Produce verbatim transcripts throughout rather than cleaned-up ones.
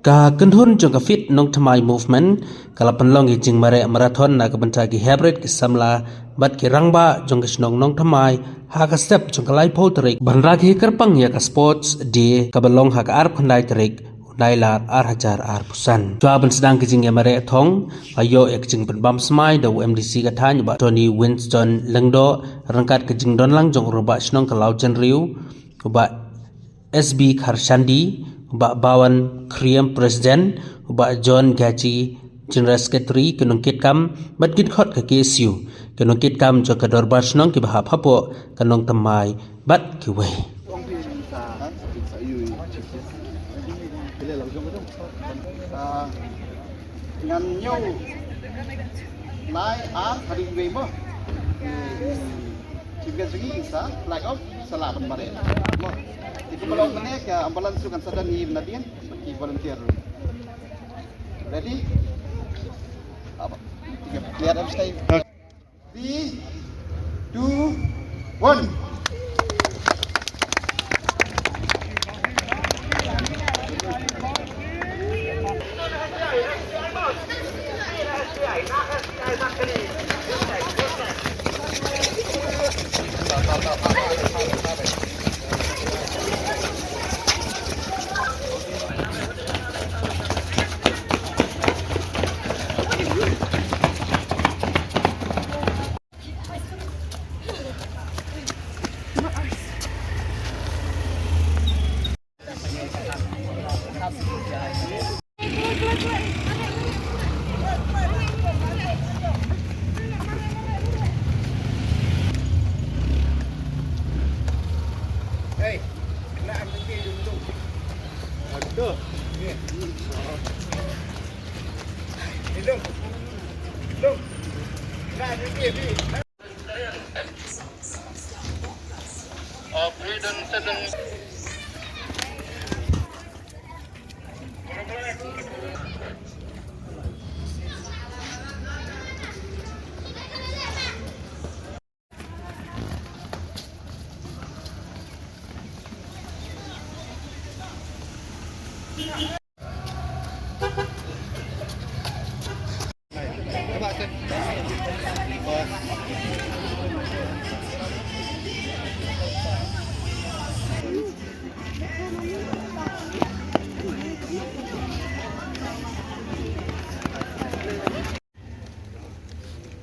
Ka kynhun jong ka Fit Nongthymmai Movement ka la pynlong ïa ka jingmareh marathon na ka bynta ki heprit, ki samla bad ki rangbah jong ka shnong Nongthymmai ha ka step jong ka laiphew tarik ban rakhe kyrpang ïa ka Sports Day kaba long ha ka arphew khyndai tarik u Nailar ar hajar arphew san. Shuwa ban sdang ka jingïamareh thong, la ïoh ïa ka jingpynbam smai da u M D C ka thaiñ, u Bah Tony Winston Lyngdoh, ryngkat ka jingdon lang jong u Rangbah Shnong ka Lawjynriew, u Bah S B Kharshandi, u Bah Bawan Khriem President, u Bah John Gachi General Secretary, ki nongkitkam bad ki dkhot ka K S U, ki nongkitkam jong ka Dorbar Shnong kiba hap hapoh ka Nongthymmai bad kiwei. Ngan ñiew lai ar hadien wei mo. Chief guest jong ngi sa flag off, sa lah ban mareh mo. Te kumba long mynne, ka ambulance ruh kan sa don hi nadien, ki volunteer ruh. Ready? Aba, tiga, lihat abis time. Three, two, one.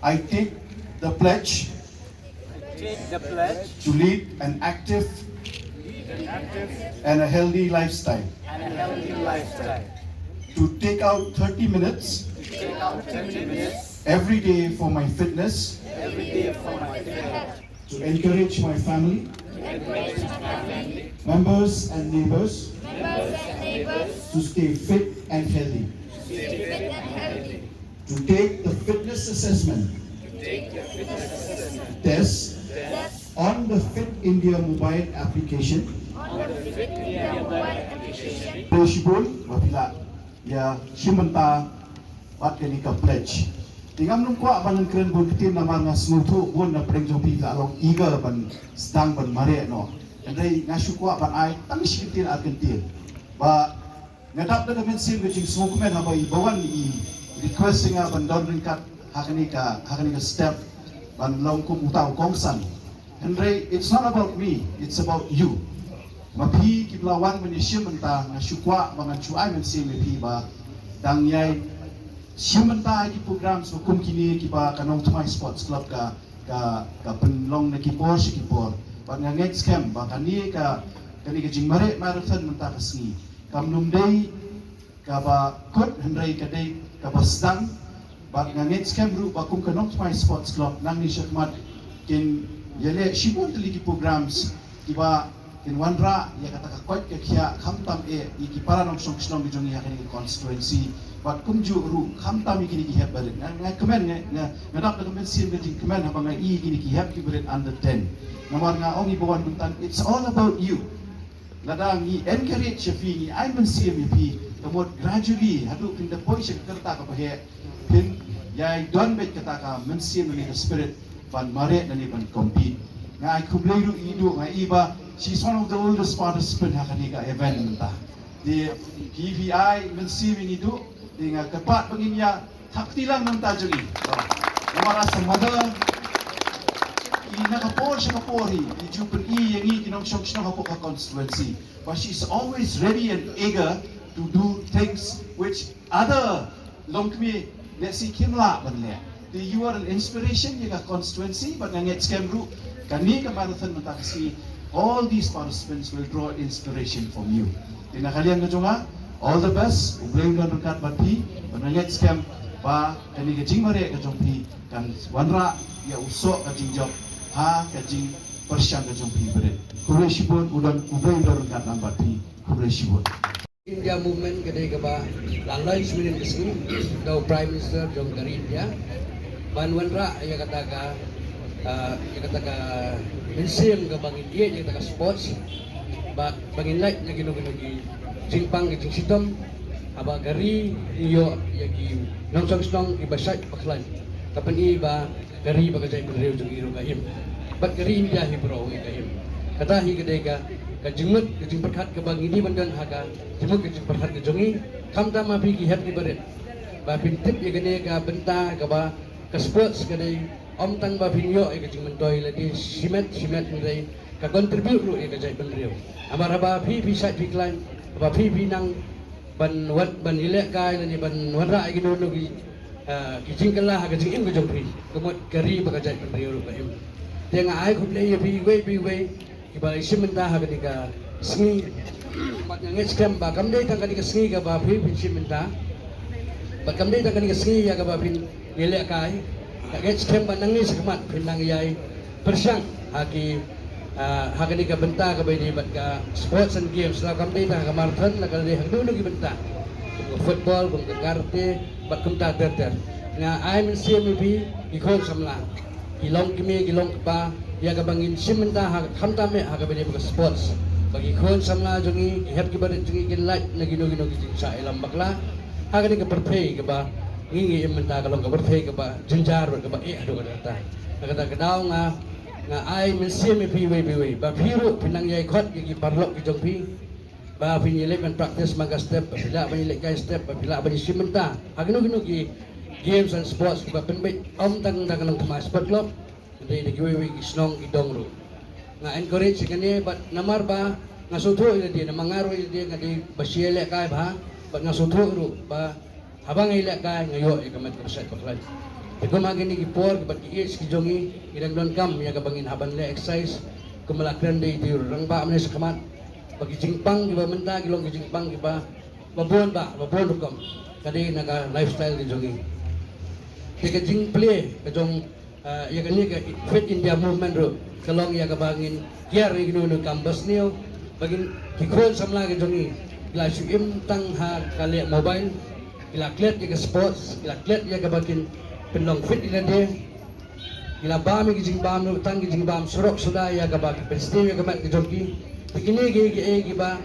I take the pledge Take the pledge to lead an active and a healthy lifestyle, and a healthy lifestyle. To take out thirty minutes Take out thirty minutes every day for my fitness, every day for my fitness. To encourage my family, members and neighbors to stay fit and healthy. To take the fitness assessment test on the Fit India mobile application. Khublei shibun ba phi la ïa shim bynta bad kane ka pledge. Te ngam nym kwah ban kren bun ktien namar nga sngewthuh bun na pdeng jong phi phi la long eager ban sdang ban mareh noh. Hynrei nga shu kwah ban ai tang shi kyntien ar kyntien. Ba nga dap da ka mynsiem ka jingsngewkmen haba i Bawan i request ïa nga ban don ryngkat ha kane ka, ha kane ka step ban long kum uta u kongsan. Hynrei it's not about me, it's about you. Ma phi kiba la wan ban ïashim bynta, nga shu kwah ba ngan shu ai mynsiem ïa phi ba dang ïai shim bynta ïa ki programs ba kum kine kiba ka Nongthymmai Sports Club ka, ka, ka pynlong na ki por sha ki por. Bad nga ngeit skhem ba kane ka, kane ka jingmareh marathon mynta ka sngi kam nym dei kaba kut hynrei ka dei kaba sdang. Bad nga ngeit skhem ruh ba kum ka Nongthymmai Sports Club nangne shakhmat kin ïaleh shibun tylli ki programs kiba kin wanrah ïa kata ka koit ka khiah khamtam eh ïa ki para nongshong shnong ki jong ngi ha kane ka constituency. Bad kumjuh ruh khamtam ïa kine ki hep barit. Nga, nga kmen, nga, nga, nga dap da ka mynsiem ka jingkmen haba nga i kine ki hep ki barit under ten. Namar nga ong i Bawan mynta, it's all about you. Lada ngi encourage ïa phi, ngi ai mynsiem ïa phi, ka mut gradually haduh kin da poi sha ka rta kaba heh, phin ïai don beit kata ka mynsiem lane ka spirit ban mareh lane ban compete. Nga ai khublei ruh ïa i Duh, nga i ba she is one of the oldest participant ha kane ka event mynta. Te phi phi ai mynsiem ïa ngi duh, te nga kyrpad ba ngin ïa thap kti lang na ka bynta jong ngi. Namar as a mother, i na ka por sha ka por hi i ju pyni ïa ngi ki nongshong shnong hapoh ka constituency, but she is always ready and eager to do things which other longkmie lehse kim lah ban leh. Te you are an inspiration ïa ka constituency, bad nga ngeit skhem ruh kane ka marathon mynta ka sngi, all these participants will draw inspiration from you. Te na ka liang ka jong nga, all the best, U Blei un don ryngkat bad phi, bad nga ngeit skhem ba kane ka jingmareh ka jong phi kan wanrah ïa u soh ka jingjop ha ka jingpyrshang ka jong phi barit. Khublei shibun, u don, U Blei un don ryngkat lang bad phi. Khublei shibun. India Movement ka dei kaba la launch mynhynnin ka sngi da u Prime Minister jong ka ri India ban wanrah ïa kata ka, ah, ïa kata ka mynsiem kaba ngin ïeit ïa kata ka sports, ba, ba ngin lait na kino kino ki jingpang ki jingshitom, haba ka ri ngi ïoh ïa ki nongshong shnong kiba shait ba khlaiñ. Ka pyni ba ka ri bad ka jaitbynriew jong ngi ruh ka im, bad ka ri India hi baroh hi ka im. Kata hi ka dei ka, ka jingmut, ka jingpyrkhat kaba ngi dei ban don ha ka jingmut, ka jingpyrkhat ka jong ngi. Khamtam ma phi ki hep ki barit, ba phin tip ïa kane ka bynta kaba ka sports ka dei ym tang ba phin ïoh ïa ka jingmyntoi lade shimet shimet, hynrei ka contribute ruh ïa ka jaitbynriew. Namar haba phi phi shait phi khlaiñ, haba phi phi nang ban wat, ban ïalehkai lane ban wanrah ïa kino kino ki, ah, ki jingkylla ha ka jingim ka jong phi, ka mut ka ri bad ka jaitbynriew ruh ka im. Te nga ai khublei ïa phi iwei pa iwei kiba la shim bynta ha kane ka sngi. Bad nga ngeit skhem ba kam dei tang kane ka sngi kaba phi phin shim bynta, bad kam dei tang kane ka sngi ïa kaba phin ïalehkai. Nga ngeit skhem ba nangne shakhmat phin nang ïai pyrshang ha ki, ah, ha kane ka bynta kaba ïadei bad ka sports and games, la kam dei tang ha ka marathon, la ka dei ha kano kano ki bynta, kum ka football, kum ka karate, bad kumta ter ter. Nga ai mynsiem ïa phi ki khun samla, ki longkmie ki longkpa, ïa kaba ngin shim bynta ha, khamtam eh ha kaba ïadei bad ka sports, ba ki khun samla jong ngi, ki hep ki barit jong ngi kin lait na kino kino ki jingshah ïalam bakla ha kane ka pyrthei kaba ngi ngi im mynta, ka long ka pyrthei kaba jynjar bad kaba eh haduh katta katta. Na kata ka daw nga, nga ai mynsiem ïa phi iwei pa iwei ba phi ruh phin nang ïai khot ïa ki paralok ki jong phi, ba phin ïa leit ban practice man ka step, ba phi lah ban ïalehkai step, ba phi lah ban ïashim bynta ha kino kino ki games and sports kiba pynbeit, ym tang da ka Nongthymmai Sports Club, hynrei da kiwei kiwei ki shnong ki dong ruh. Nga encourage ïa kane bad namar ba nga sngewthuh ïa lade, namar nga ruh ïa lade nga dei ba shu ïalehkai bha, bad nga sngewthuh ruh ba haba nga ïalehkai nga ïoh ïa ka met kaba shait ba khlaiñ. Te kum ha kine ki por kiba ki age ki jong ngi, ngi dang donkam ïa kaba ngin hap ban leh exercise, kumba la kren da i rangbah mynne shakhmat, ba ki jingpang kiba mynta ki long ki jingpang kiba, ba bun bah, ba bun rukom. Ka dei na ka lifestyle ka jong ngi. Te ka jingplie ka jong, ah, ïa kane ka Fit India Movement ruh ka long ïa kaba ngin kiar ïa kino kino kam basniew, ba ngin, ki khun samla ki jong ngi ki la shu im tang ha ka leh mobile, ki la klet ïa ka sports, ki la klet ïa kaba kin pynlong fit ïa lade. Ki la bam ïa ki jingbam ruh, tang ki jingbam surok suda ïa kaba ki pynsniew ïa ka met ka jong ki. Te kine ki, ki, eh, kiba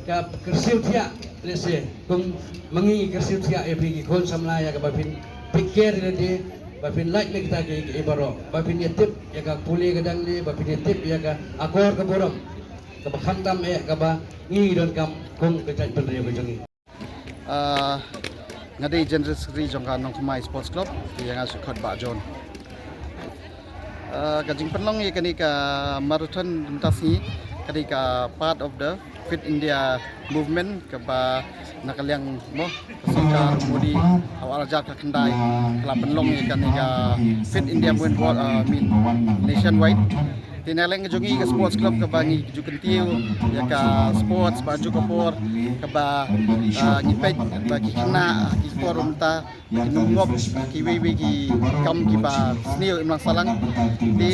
ka kyrsiew thiah, lehse kum ma ngi kyrsiew thiah ïa phi ki khun samla ïa kaba phin take care ïa lade, ba phin lait na kita ki, ki, eh, baroh, ba phin ïa tip ïa ka pule ka dang ne, ba phin ïa tip ïa ka akor ka burom kaba khamtam eh kaba ngi donkam kum ka jaitbynriew ka jong ngi. Ah, nga dei General Secretary jong ka Nongthymmai Sports Club, ïa nga shu khot Bah John. Ah, ka jingpynlong ïa kane ka marathon mynta sngi ka dei ka part of the Fit India Movement kaba na ka liang mo ka sorkar Modi ha u ar hajar khyndai ka la pynlong ïa kane ka Fit India Movement, ah, I mean, nationwide. Te na liang ka jong ngi ka sports club kaba ngi ju kyntiew ïa ka sports ba ju ka por kaba, ah, ngi peit ba ki khynnah ki por mynta ki ngop kiwei kiwei ki kam kiba sniew imlang sahlang. Te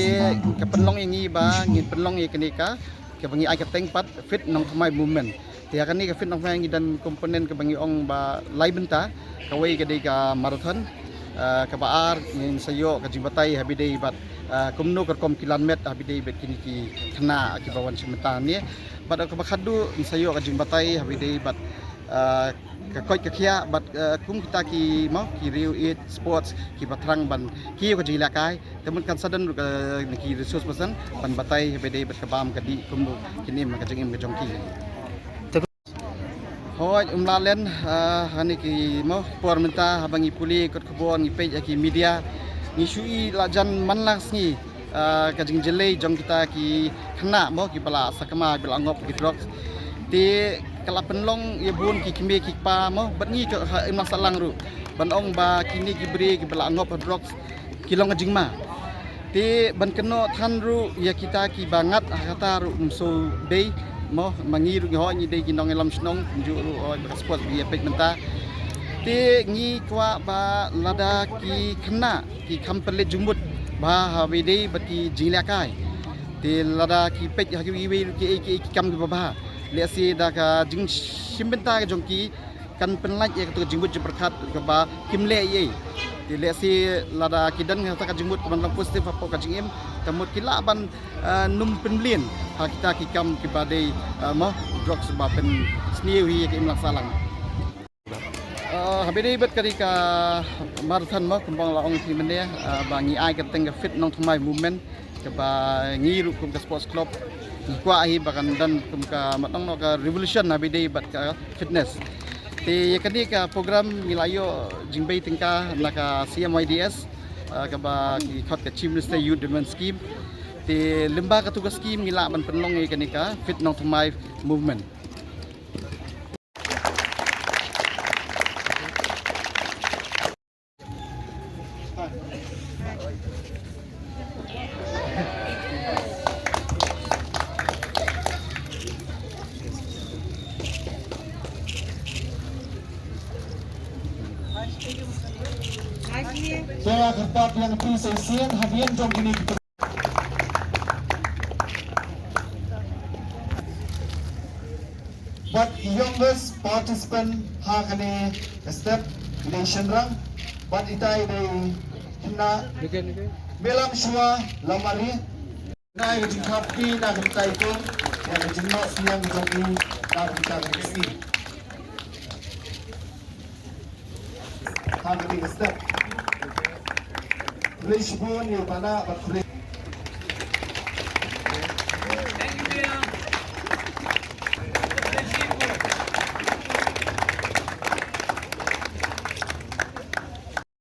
ka pynlong ïa ngi ba ngin pynlong ïa kane ka, kaba ngi ai ka teng pat Fit Nongthymmai Movement. Te ha kane ka Fit Nongthymmai ngi don component kaba ngi ong ba lai bynta, kawei ka dei ka marathon, ah, kaba ar ngin sa ïoh ka jingbatai haba ïadei bad, ah, kumno ka rukom ki lan met haba ïadei bad kine ki khynnah kiba wan shim bynta ne. Bad kaba khatduh ngin sa ïoh ka jingbatai haba ïadei bad, ah, ka koit ka khiah bad, ah, kum kita ki mo ki riew ïeit sports kiba thrang ban kiew ka jingïalehkai. Te mut kan sa don ruh ka, na ki resource person ban batai haba ïadei bad ka bam ka dih kumno kin im ha ka jingim ka jong ki. Hooid, um lah len, ah, ha kine ki mo por mynta haba ngi pule kot khubor ngi peit ïa ki media, ngi shu i la jan man la sngi, ah, ka jingjyllei jong kita ki khynnah mo kiba la sakma, kiba la ngop ki drugs. Te ka la pynlong ïa bun ki kmie ki kpa mo bad ngi ka ha Imlang Sahlang ruh ban ong ba kine ki briew kiba la ngop ha drugs ki long ka jingma. Te ban kynnoh than ruh ïa kita kiba ngat ha kata ruh um shu dei mo, ma ngi ruh ngi hooid ngi dei ki nongïalam shnong, kumjuh ruh hooid ba ka sport ba ngi ïa peit mynta. Te ngi kwah ba lada ki khynnah ki kham pynleit jingmut bha ha ba ïadei bad ki jinglehkai. Te lada ki peit ha kiwei kiwei ruh kiei kiei ki kam kiba bha, lehse da ka jingshim bynta ka jong ki kan pynlait ïa kato ka jingmut jingpyrkhat kaba kim leh ei ei. Te lehse lada ki don kata ka jingmut kaba long positive hapoh ka jingim, ka mut ki lah ban, eh, nym pynmlien ha kita ki kam kiba dei, eh, mo drugs ba pynsniew hi ïa ka Imlang Sahlang. Eh, ha ba ïadei bad kane ka marathon mo kumba la ong hi mynne, eh, ba ngi ai ka kyrteng ka Fit Nongthymmai Movement. Kaba ngi ruh kum ka sports club ngi kwah hi ba kan don kum ka mat nong ka revolution ha ba ïadei bad ka fitness. Te ïa kane ka program ngi la ïoh jingbei tyngka na ka C M Y D S, ah, kaba ki khot ka Chief Minister Youth Development Scheme. Te lyngba katu ka scheme ngi lah ban pynlong ïa kane ka Fit Nongthymmai Movement. Te la kyrpad ïa ngi sa shisien hadien jong kine ki Bad youngest participant ha kane ka step i dei shynrang. Bad itai i dei khynnah. Melam shuwa lamari. Nai ka jingkhapti na ka tai kum. Ïa ka jingnoh sniang jong i na ka tai kum. Ha kane ka step. Khublei shibun ïa u Bah Nah bad khublei.